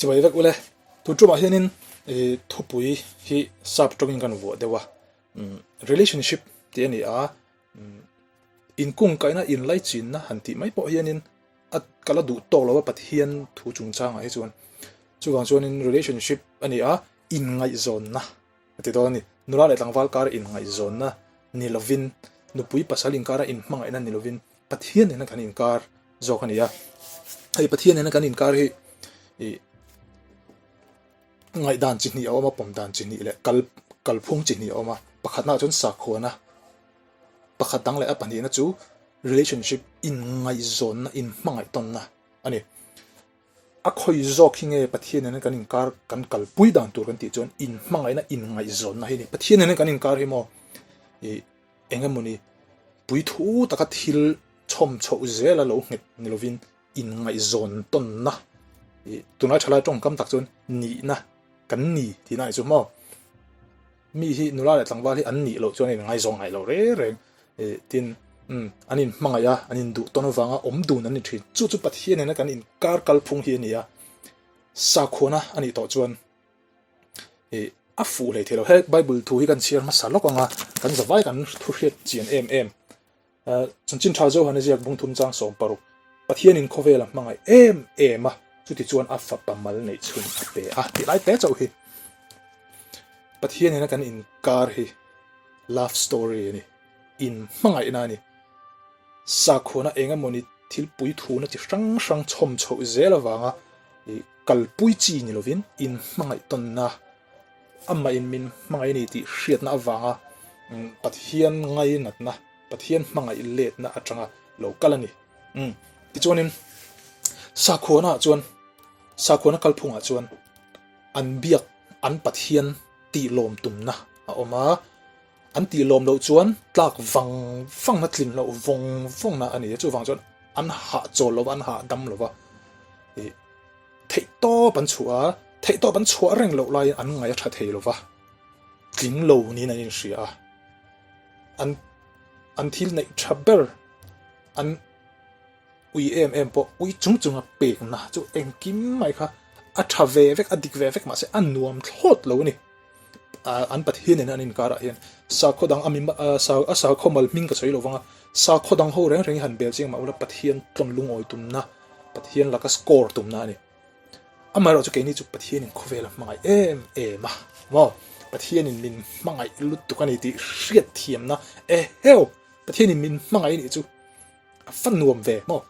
Chibai vek ule, tun tumah hianin ih thupui hi sap tawngin kan vuah deuh a, relationship tih a ni a, inkungkaihna inlaichinna han tih mai pawh hianin a kal a duh tawk lo a Pathian thu chungchangah hi chuan. Chuvang chuanin relationship a ni a, inngaihzawnna a ti dawn a ni. Nula leh tlangval kara inngaihzawnna ni lovin, nupui pasal inkara inhmangaihna ni lovin Pathian nena kan inkar zawk a ni a. Hei Pathian nena kan inkar hi ih ngaihdan chi hnih a awm a, pawm dan chi hnih leh kal kalphung chi hnih a awm a. Pakhatnaah chuan sakhuana, pakhat dang leh a pahnihna chu relationship inngaihzawnna, inhmangaihtawnna a ni. A khawi zawk hi nge Pathian nena kan inkar kan kalpui dan tur kan tih chuan inhmangaihna, inngaihzawnna hi a ni. Pathian nena kan inkar hi maw ih eng emawni puithu taka thil chhawm chhoh zela lo nghet ni lovin inngaihzawn tawnna ih tunlai thalai tawngkam tak chuan nihna kan ni tihna a ni chu maw. Mi hi nula leh tlangval hi an nih loh chuan an inngaizawng ngaih lo reng reng ih tin umm an inhmangaih a an induh tawn avanga awm dun an ni thin. Chu chu Pathian nena kan inkar kalphung hi a ni a, sakhuana a nih tawh chuan ih a fuh hlei thei lo. He Bible thu hi kan chhiar hmasa lawk ang a, kan zavai kan thu hriat chian em em. Chanchin tha Johana ziak bung thum chang 60, Pathianin khawvel a hmangaih em em a, chuti chuan a fapa mal neih chhun a pe a tih lai te chauh hi Pathianina kan inkar hi love story a ni, inhmangaihna a ni. Sakhuana eng emawni thil puithuna chi hrang hrang chhawm chhoh zel avanga kalpui chi ni lovin inhmangaih tawnna Amahin min hmangaih a ni tih hriatna avanga Pathian ngainatna, Pathian hmangaih letna atanga lo kal a ni. Umm. Tichuanin sakhuanaah chuan, sakhuana kalphungah chuan an biak an Pathian tihlawm tumna a awm a, an tihlawm loh chuan tlak vang vangna, tlin loh vawng vawngna a ni a, chuvang chuan an hahchawl lo va, an hahdam lo va. Ih. Theihtawp an chhuah a, theihtawp an chhuah reng loh laiin an ngaih a tha thei lo va, tling lo niin an inhria a. An an thil neih tha ber an ui em em pawh ui chung chunga pekna chu engkim mai kha a tha ve vek, a dik ve vek mahse a nuam thlawt lo a ni. An Pathian nena an inkarah hian sakhaw dang a mi a sakhaw mal hming ka sawi lo vang a, sakhaw dang ho reng reng hi han bel chiang mah ula Pathian tlawn lungawi tumna, Pathian laka score tumna a ni. Amaherawh chu keini chu Pathianin khawvel a hmangaih em em a, maw? Pathianin min hmangaih lutuk a ni tih hriat thiamna eheu! Pathianin min hmangaih a nih chu a fa nuam ve maw?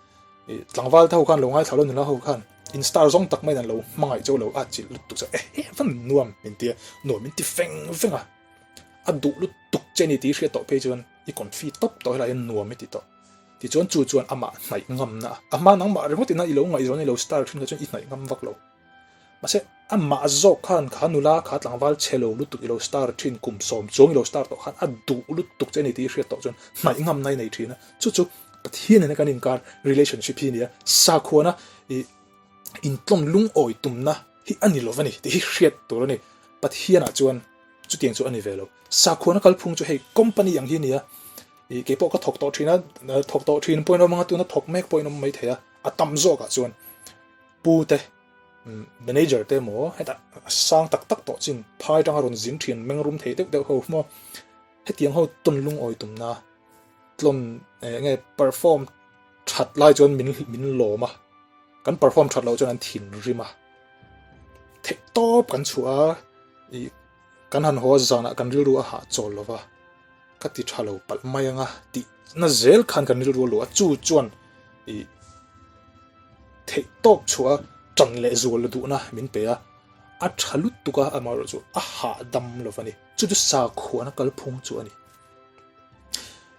Tlangval te ho khan lo ngaithla lo nula ho khan in star zawng tak maiin an lo hmangaih chu lo at chilh lutuk chu ehe a va nuam min ti a, nuam min ti feng feng a, a duh lutuk che a ni tih hriat tawh phei chuan i confi tawp tawh helai hian nuam i ti tawh. Tichuan chu chuan amah hnaih ngamna a, a hma nangmah ringawt ina i lo ngaihzawn i lo star thin kha chuan i hnaih ngam vak lo. Mahse amah zawk khan kha nula kha tlangval chhe lo lutuk i lo star thin kum sawm chuang i lo star tawh khan a duh lutuk che a ni tih i hriat tawh chuan hnaih ngamna i nei thin a. Chu chu Pathian nena kan inkar relationship hi a ni a, sakhuana i intlawn lungawi tumna hi a ni lo va ni tih hi hriat tur a ni. Pathianah chuan chutiang chu a ni ve lo. Sakhuana kalphung chu hei company ang hi a ni a, Ih kei pawh ka thawk tawh thin a, thawk tawh thin pawhin awm anga tuna thawk mek pawhin awm mai thei a, a tam zawkah chuan pu te manager te emaw hetah sang tak tak tawh chin phai atanga rawn zin thin meng rum thei deuh deuh ho maw hetiang ho tawn lungawi tumna tlawn eng nge perform that lai chuan min min lawm a, kan perform that loh chuan an thinrim a, theih tawp kan chhuah a, ih kan han haw a zanah kan rilru a hahchawl lo va. Ka ti tha lo palh mai anga tih na zel khan kan rilru a luh a, chu chuan ih theih tawk chhuah a tan leh zual la duhna min pe a, a tha lutuk a amaherawh chu a hahdam lo va ni, chu chu sakhuana kalphung chu a ni.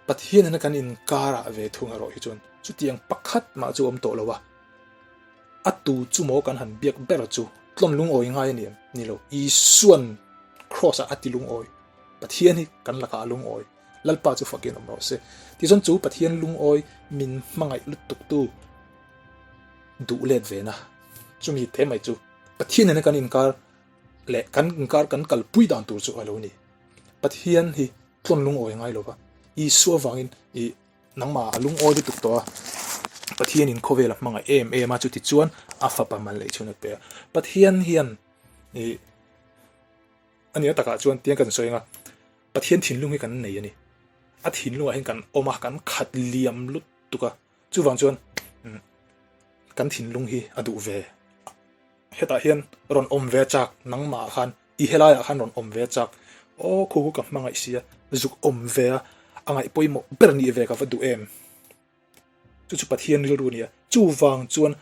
Pathian ina kan inkarah ve thung erawh hi chuan chutiang pakhat mah chu awm tawh lo a, a tu chu maw kan han biak ber chu tlawn lungawi ngai a ni em? Ni lo, Isuan Kraws ah a ti lungawi. Pathian hi kan lakah a lungawi, Lalpa chu fakin awm rawh se. Tichuan chu Pathian lungawi min hmangaih lutuktu duh let ve na, chumi te mai chu Pathian nena kan inkar leh kan inkar kan kalpui dan tur chu a lo ni. Pathian hi tlawn lungawi ngai lova, Isua vangin i nangmah a lungawi lutuk tawh a. Pathianin khawvel a hmangaih em em a, chutichuan a fapa mal leh chhun a pe a. Pathian hian ih a nia takah chuan tiang kan sawi anga Pathian thinlung hi kan nei a ni. A thinlungah hian kan awm a, kan khat liam lutuk a. Chuvang chuan kan thinlung hi a duh ve. Hetah hian rawn awm ve chak, nangmah khan i helaiah khan rawn awm ve chak. Aw khu khu ka hmangaih sia, zuk awm ve a, a ngaih pawimawh ber nih ve ka va duh em. Chu chu Pathian rilru a ni a, chuvang chuan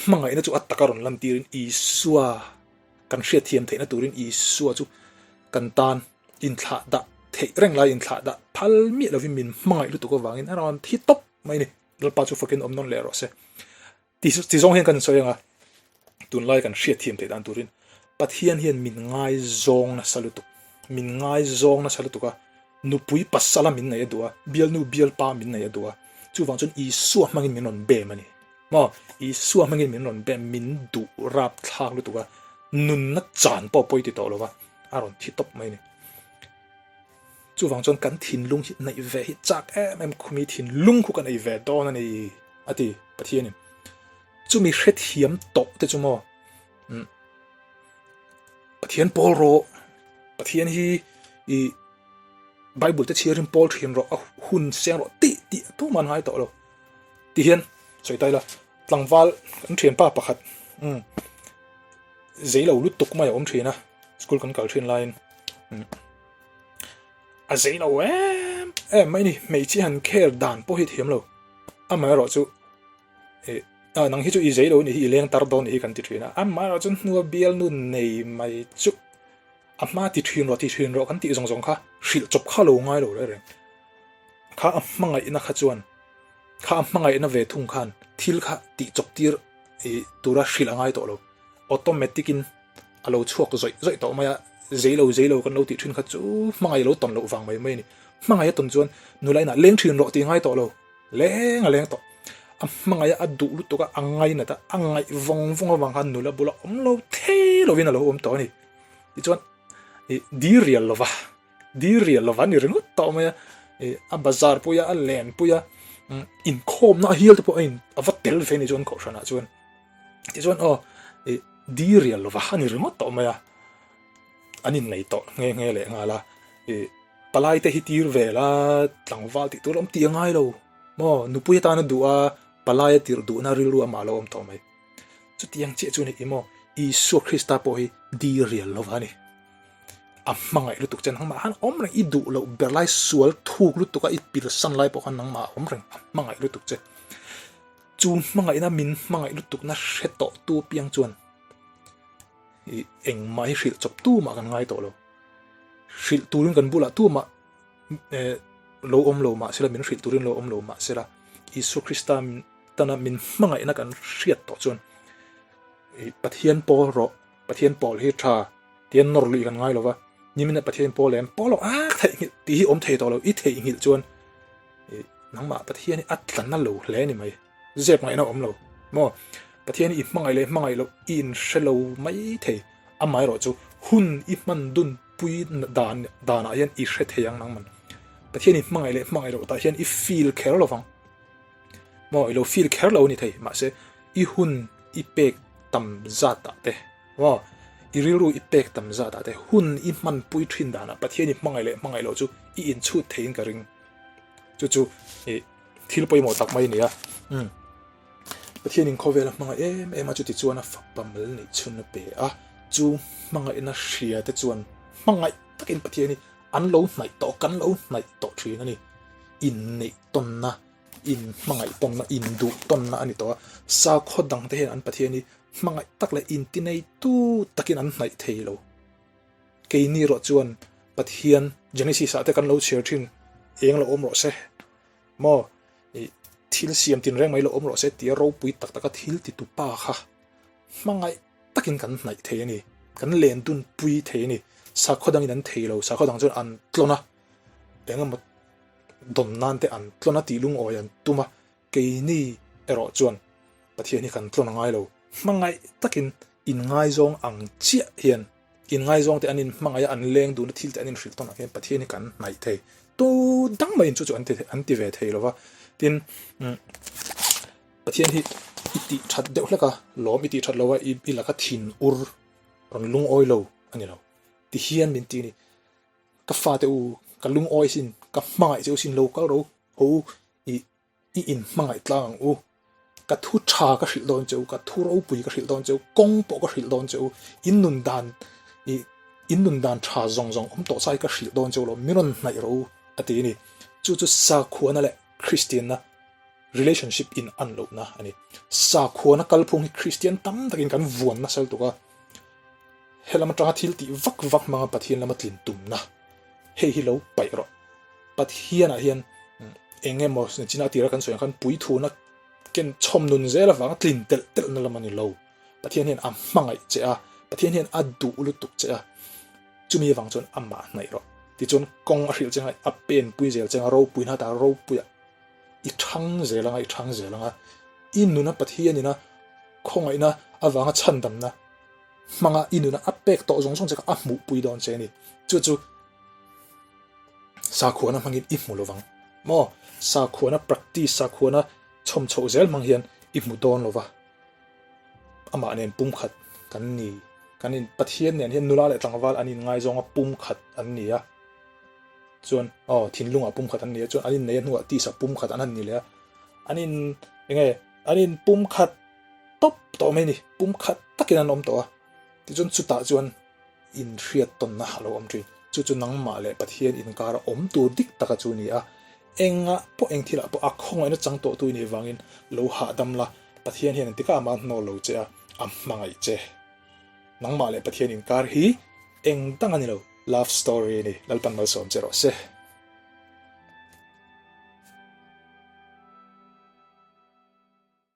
hmangaihna chu a taka rawn lantirin Isua kan hriatthiam theihna turin Isua chu kan tan inthlah dah theih reng lai inthlah dah phal miah lovin min hmangaih lutuk avangin a rawn thi tawp mai a ni. Lalpa chu fakin awm nawn leh rawh se. Ti zawng hian kan sawi ang a, tunlai kan hriatthiam theih dan turin Pathian hian min ngaizawng nasa lutuk, min ngaizawng nasa lutuk a, nupui pasala min nei a duh a, bialnu bialpa min nei a duh a, chuvang chuan Isua hmangin min rawn bem a ni. Maw? Isua hmangin min rawn bem, min duh rapthlak lutuk a, nunna chan pawh pawi ti tawh lo va, a rawn thi tawp mai a ni. Chuvang chuan kan thinlung hi neih ve hi chak em em khumi thinlung khu ka nei ve dawn a ni a ti Pathianin. Chumi hrethiam tawh te chu maw umm Pathian pawl rawh Pathian hi i Bible te chhiarin pawl thin rawh a hun seng rawh tih tih tumah an ngai tawh lo. Ti hian sawi ta ila tlangval kan thianpa pakhat umm zei lo lutuk mai a awm thin a school kan kal thin laiin umm A zei lo em em mai ni, hmeichhia han care dan pawh hi thiam lo. Amaherawh chu eh ah nang hi chu i zei lo nih hi i leng tar dawn nih hi kan ti thin a, amaherawh chu hnua bialnu nei mai chu a hma ti thin rawh ti thin rawh kan tih zawng zawng kha hrilh chawp kha lo ngai lo reng reng. Kha a hmangaihna kha chuan kha a hmangaihna ve thung khan thil kha tih chawp tir ih tura hrilh a ngai tawh lo, automatic in a lo chhuak zawih zawih tawh mai a, zei lo zei lo kan lo tih thin kha chu hmangaih lo tawn loh vang mai mai a ni. Hmangaih a tawn chuan nula inah leng thin rawh tih ngai tawh lo, leng a leng tawh. A hmangaih a, a duh lutuk a, a ngainat a, a ngaih vawng vawng avang khan nula bula awm lo thei lovin a lo awm tawh a ni. Tichuan ih dil rial lova, dil rial lova a ni ringawt tawh mai a, ih a bazar pui a, a len pui a, inkhawmna a hial te pawh a in a va tel ve a ni chuan kohhranah chuan. Tichuan aw ih di rial lova a ni ringawt tawh mai a, an innei tawh nghe nghe leh nghal a, ih palai te hi tir vel a tlangval tih tur a awm tih a ngai lo maw, nupui atana duh a palai a tirh duhna rilru amah a lo awm tawh mai. Chutiang chiah chu a ni i maw, Isua Krista pawh hi di rial lova a ni. A hmangaih lutuk che nangmah khan awm reng i duh loh ber lai sual thuk lutuk a i pilsan lai pawh khan nangmah a awm reng a hmangaih lutuk che. Chu hmangaihna min hmangaih lutukna hre tawh tu apiang chuan ih engmah hi hrilh chawp tu mah kan ngai tawh lo. Hrilh turin kan bulah tu mah eh lo awm lo mah sela, min hrilh turin lo awm lo mah sela, Isua Krista tana min hmangaihna kan hriat tawh chuan ih Pathian pawl rawh, Pathian pawl hi tha tia nawr luih kan ngai lo va, nimin a Pathian pawl em pawl lo ah ka theihnghilh tih hi awm thei tawh lo, i theihnghilh chuan Ih, nangmah Pathian hi a tla na lo hle a ni mai. Zep ngaihna a awm lo. Maw? Pathian hi i hmangaih leh hmangaih loh i inhre lo mai thei. Amaherawh chu hun i hman dun pui dan danah hian i hre thei ang nangman. Pathian i hmangaih leh hmangaih loh tah hian i feel kher lo vang. Maw? I lo feel kher lo a ni thei. Mahse, i hun i pek tam zatah te, maw? I rilru i pek tam zatah te, hun i hmanpui thin danah Pathian i hmangaih leh hmangaih loh chu i inchhut theiin ka ring. Chu chu ih thil pawimawh tak mai a ni a. Umm Pathianin khawvel a hmangaih em em a, chuti chuan a fapa mal neih chhun a pe a. Chu hmangaihna hria te chuan hmangaih takin Pathian hi an lo hnaih tawh, kan lo hnaih tawh thin a ni. Inneih tawnna, inhmangaih tawnna, induh tawnna a ni tawh a. Sakhaw dang te hian an Pathian hi hmangaih tak leh intineitu takin an hnaih thei lo. Keini erawh chuan Pathian Genesis ah te kan lo chhiar thin, eng lo awm rawh se maw, ih thil siam tin reng mai lo awm rawh se tia ropui tak taka thil ti tu pa kha hmangaih takin kan hnaih thei a ni, kan len dun pui thei a ni. Sakhaw dangin an thei lo, sakhaw dang chuan an tlawn a, eng emaw dawn nan te an tlawn a tih lungawi an tum a, keini erawh chuan Pathian hi kan tlawn a ngai lo. Hmangaih takin inngaizawng ang chiah hian inngaizawng te an inhmangaih a, an leng duhna thil te an inhrilh tawn ah hian Pathian hi kan hnaih thei. Tu dang maiin chu chu an ti an ti ve thei lo va. Tin, umm. Pathian hi i tih that deuh hlek a, lawm i tih that lo a, i laka thin ur rawn lungawi lo a ni lo. Ti hian min ti a ni. Ka fate u, ka lungawi sin, ka hmangaih che u sin, lo kal ro ho u, i i inhmangaih tlang ang u. Ka thu tha ka hrilh dawn che u, ka thu ropui ka hrilh dawn che u, kawng pawh ka hrilh dawn che u, in nun dan i in nun dan tha zawng zawng awm tawh chai ka hrilh dawn che u lo, min rawn hnaih ro u a ti a ni. Chu chu sakhuana leh Kristianna relationship in an lohna a ni. Sakhuana kalphung hi Kristian tam takin kan vuan nasa lutuk a, helam atanga thil tih vak vak hmanga Pathian lama tlin tumna hei hi lo paih rawh. Pathianah hian eng emaw china tira kan sawi ang khan puithuna ken chhawm nun zel avanga tlin telh telhna lam a ni lo. Pathian hian a hmangaih che a, Pathian hian a duh lutuk che a, chumi avang chuan amah hnaih rawh. Tichuan kawng a hrilh che anga a penpui zel che anga ropuina ata ropuiah i thang zel anga i thang zel anga i nuna Pathianina khawngaihna avanga chhandamna hmanga i nuna a pek tawh zawng zawng che kha a hmuhpui dawn che a ni. Chu chu sakhuana hmangin i hmu lovang maw? Sakhuana practice, sakhuana chhawm chhoh zel hmang hian i hmu dawn lova. Amah nen pumkhat kan ni. Kan in Pathian nen hian nula leh tlangval an inngaizawng a pumkhat an ni a. Chuan aw thinlungah pumkhat an ni a, chuan an inneih a hnuah tisa pumkhat an han ni leh a. An in enge an in pumkhat tawp tawh mai ni, pumkhat takin an awm tawh a. Tichuan chutah chuan inhriat tawnna a lo awm thin. Chu chu nangmah leh Pathian inkara awm tur dik taka chu a ni a. Engah pawh eng thilah pawh a khawngaihna chang tawhtu i nih vangin lo hahdam la, Pathian hian engtikah mah a hnawl lo che a, a hmangaih che. Nangmah leh Pathian inkar hi eng dang a ni lo, love story a ni. Lalpan malsawm che rawh se.